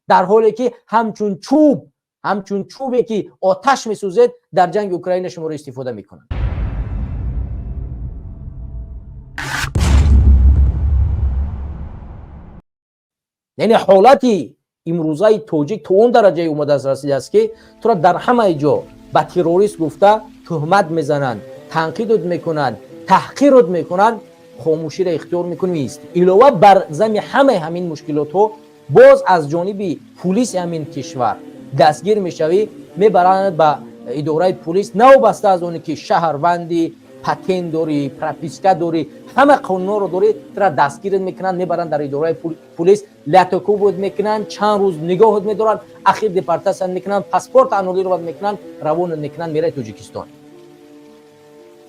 Дар ҳоле ки ҳамчун чӯб, ҳамчун чӯбе ки оташ месӯзед, дар ҷанги Украина шуморо истифода мекунанд. Яъне ҳолати имрӯзаи тоҷик то он дараҷае омадааст, расидааст, ки туро дар ҳамаи ҷо ба террорист гуфта туҳмат мезананд, танқидот мекунанд, таҳқирот мекунанд, хомӯширо ихтиёр мекунӣ, меистӣ. Илова бар зами ҳамаи ҳамин мушкилотҳо, боз аз ҷониби пулиси ҳамин кишвар дастгир мешавӣ, мебаранд ба идораи пулис, навобаста аз оне ки шаҳрванди, патент дорӣ, прописка дорӣ, ҳама қонунҳоро дорӣ, тура дастгират мекунанд, мебаранд дар идораи пулис, латокӯбот мекунанд, чанд рӯз нигоҳот медоранд, ахир депортатсия мекунанд, паспорт аннулировать мекунанд, равонат мекунанд, мераи Тоҷикистон.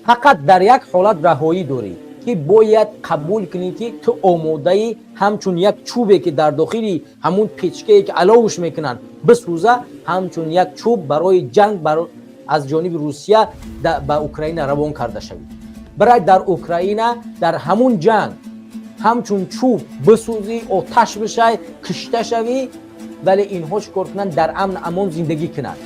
Фақат дар як ҳолат раҳоӣ дорӣ, ки бояд қабул кунӣ, ки ту омодаи ҳамчун як чӯбе, ки дар дохили ҳамун печкае, ки аловуш мекунанд, бисӯза, ҳамчун як чӯб барои ҷанг аз ҷониби Русия ба Украина равон карда шавӣ. Бирай дар Украина дар ҳамун ҷанг ҳамчун чӯб бисӯзӣ, оташ бишай, кишта шавӣ, вале инҳо чӣ кор кунанд? Дар амн амон зиндагӣ кунанд.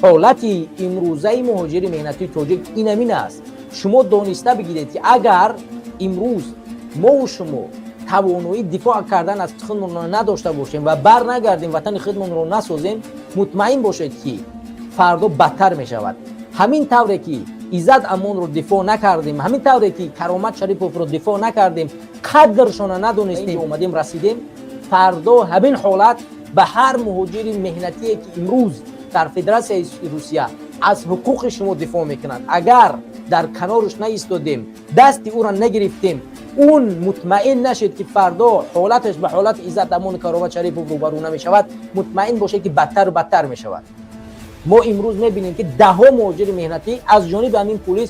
Ҳолати имрӯзаи муҳоҷири меҳнатии тоҷик ин ҳамин аст. Шумо дониста бигиред, ки агар имрӯз мову шумо тавоноии дифоъ кардан аз худмонро надошта бошем ва бар нагардем, ватани худмонро насозем, мутмаин бошед, ки фардо бадтар мешавад. Ҳамин тавре ки Иззат Амонро дифоъ накардем, ҳамин тавре ки Каромат Шариповро дифоъ накардем, қадршона надонистем, омадем, расидем, фардо ҳамин ҳолат ба ҳар муҳоҷири меҳнатие, ки имрӯз дар Федератсияи Русия аз ҳуқуқи шумо дифоъ мекунанд, агар дар канораш наистодем, дасти ӯро нагирифтем, он мутмаин нашед, ки фардо ҳолаташ ба ҳолати Иззат Амону Каромат Шарипов рӯбарӯ намешавад. Мутмаин бошед, ки бадтару бадтар мешавад. Мо имрӯз мебинем, ки даҳҳо муҳоҷири меҳнатӣ аз ҷониби ҳамин пулис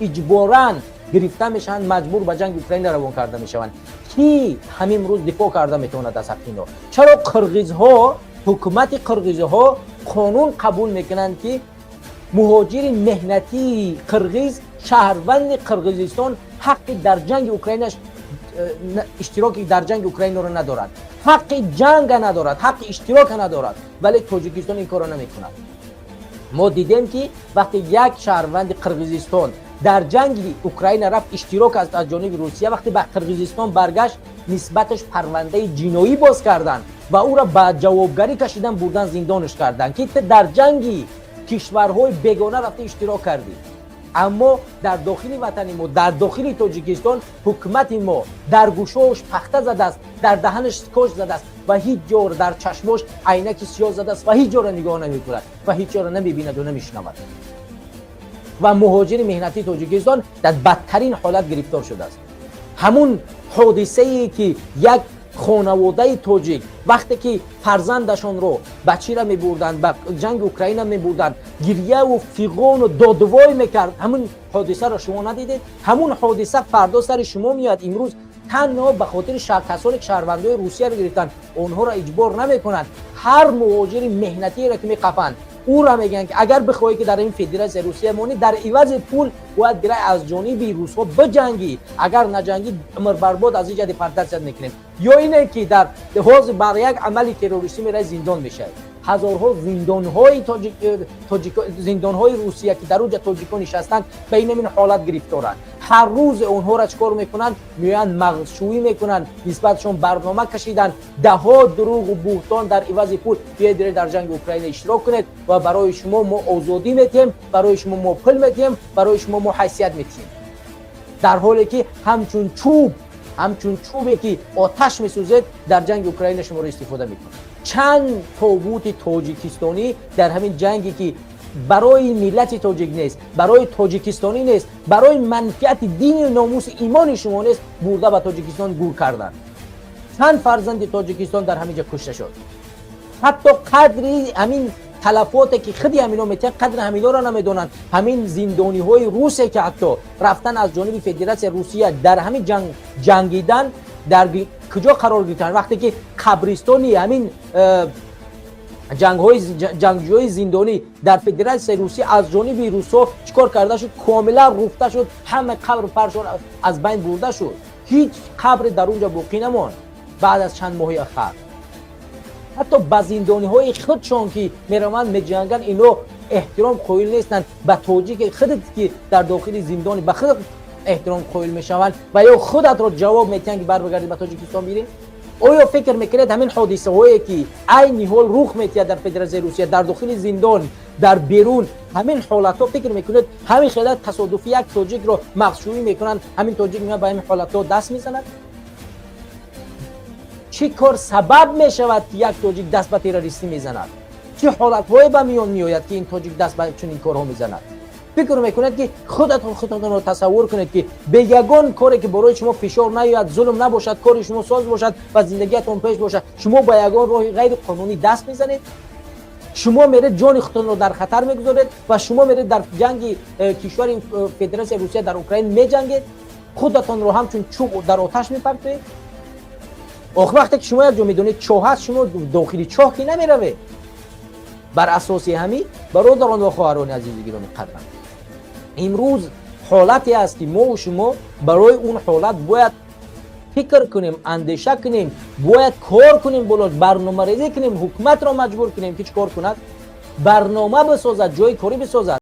иҷборан гирифта мешаванд, маҷбур ба ҷанги Украина равон карда мешаванд. Ки ҳамин рӯз дифоъ карда метавонад аз ҳаққи ино? Чаро қирғизҳо, ҳукумати қирғизҳо қонун қабул мекунанд, ки муҳоҷири меҳнатии қирғиз, шаҳрванди Қирғизистон, ҳаққи дар ҷанги Украина иштироки дар ҷанги Украинаро надорад, ҳаққи ҷанга надорад, ҳаққи иштирока надорад, вале Тоҷикистон ин корро намекунад? Мо дидем, ки вақте як шаҳрванди Қирғизистон дар ҷанги Украина рафт, иштирок аз ҷониби Русия, вақте ба Қирғизистон баргашт, нисбаташ парвандаи ҷиноӣ боз карданд ва ӯро ба ҷавобгарӣ кашидан, бурдан, зиндонаш карданд, ки ту дар ҷанги кишварҳои бегона рафта иштирок кардӣ. Аммо дар дохили ватани мо, дар дохили Тоҷикистон, ҳукумати мо дар гӯшош пахта задааст, дар даҳанаш скотч задааст ва ҳеҷ ҷо дар чашмош айнаки сиёҳ задааст ва ҳеҷ ҷоро нигоҳ намекунад ва ҳеҷ ҷоро намебинаду намешунавад. Ва муҳоҷири меҳнатии Тоҷикистон дар бадтарин ҳолат гирифтор шудааст. Ҳамун ҳодисае, ки як хонаводаи тоҷик вақте ки фарзандашонро ба чира мебурданд, ба ҷанги Украина мебурданд, гирьяву фиғону додвой мекард, ҳамун ҳодисаро шумо надидед? Ҳамун ҳодиса фардо сари шумо меояд. Имрӯз танҳо ба хотири касоне ки шаҳрвандои Русияро гирифтанд, онҳоро иҷбор намекунанд. Ҳар муҳоҷири меҳнатиеро ки меқафанд, ӯра мегӯянд, ки агар бихоҳӣ, ки дар ин Федератсияи Русия монӣ, дар ивази пул бояд бирай аз ҷониби русҳо биҷангӣ, агар наҷангӣ, умрбарбод аз инҷа депортатсия мекунем, ё ине ки дар ҳозир бар як амали террористӣ мерай, зиндон мешавад. Ҳазорҳо зиндонҳои тоҷик, зиндонҳои Русия, ки дар онҷа тоҷикон нишастанд, ба ин ҳамин ҳолат гирифторанд. Ҳар рӯз онҳоро чӣ кор мекунанд? Меоянд, мағзшӯӣ мекунанд, нисбатшон барнома кашиданд, даҳҳо дурӯғу буҳтон дар ивази пул: биёед, биред, дар ҷанги Украина иштирок кунед ва барои шумо мо озодӣ метиҳем, барои шумо мо пул метиҳем, барои шумо мо ҳайсият метиҳем, дар ҳоле ки ҳамчун чӯб, ҳамчун чӯбе ки оташ месӯзед, дар ҷанги Украина шуморо истифода мекунад. Чанд тобути тоҷикистонӣ дар ҳамин ҷанге, ки барои миллати тоҷик нест, барои тоҷикистонӣ нест, барои манфиати дини, номуси, имони шумо нест, бурда ба Тоҷикистон гур карданд? Чанд фарзанди Тоҷикистон дар ҳамин ҷа кушта шуд? Ҳатто қадри ҳамин талафоте, ки худи ҳамино метиҳанд, қадри ҳаминоро намедонанд. Ҳамин зиндониҳои русе, ки ҳатто рафтан аз ҷониби Федератсияи Русия дар ҳамин ҷанг ҷангидан, дар куҷо қарор гирифтанд? Вақте ки қабристони ҳамин ҷангҳои ҷангҷӯёи зиндонӣ дар Федератсияи Русия аз ҷониби русҳо чӣ кор карда шуд? Комилан руфта шуд, ҳама қабру паршон аз байн бурда шуд, ҳеҷ қабре дар он ҷо боқӣ намонд баъд аз чанд моҳи ахар. Ҳатто ба зиндониҳои худшон, ки мераванд, меҷанганд, ино эҳтиром қоил нестанд. Ба тоҷики худат, ки дар дохили зиндони, ба худ эҳтиром қоил мешаванд ва ё худатро ҷавоб метиҳанд, ки барбагардӣ, ба Тоҷикистон бирӣ. Оё фикр мекунед, ҳамин ҳодисаҳое, ки айни ҳол рух метиҳад дар Федератсияи Русия, дар дохили зиндон, дар берун, ҳамин ҳолатҳо, фикр мекунед, ҳамин хела тасодуфӣ як тоҷикро мағзшӯӣ мекунанд, ҳамин тоҷик меояд, ба ҳамин ҳолатҳо даст мезанад? Чӣ кор сабаб мешавад, ки як тоҷик даст ба террористӣ мезанад? Чӣ ҳолатҳое ба миён меояд, ки ин тоҷик даст ба чунин корҳо мезанад? Фикр мекунед, ки худатон худатонро тасаввур кунед, ки бе ягон коре, ки барои шумо фишор наёяд, зулм набошад, кори шумо соз бошад ва зиндагиятон пеш бошад, шумо ба ягон роҳи ғайриқонунӣ даст мезанед? Шумо меред, ҷони худтонро дар хатар мегузоред ва шумо меред, дар ҷанги кишвари Федератсияи Русия дар Украин меҷангед, худатонро ҳамчун чӯб дар оташ мепартоед. Ох, вақте ки шумо як ҷо медонед, чоҳ ҳаст, шумо дохили чоҳ ки намеравед. Бар асоси ҳамин, бародарон ва хоҳарони азизу гироми қадрам, имрӯз ҳолате аст, ки мову шумо барои он ҳолат бояд фикр кунем, андеша кунем, бояд кор кунем, боло барномарезӣ кунем, ҳукуматро маҷбур кунем, ки чӣ кор кунад: барнома бисозад, ҷои корӣ бисозад.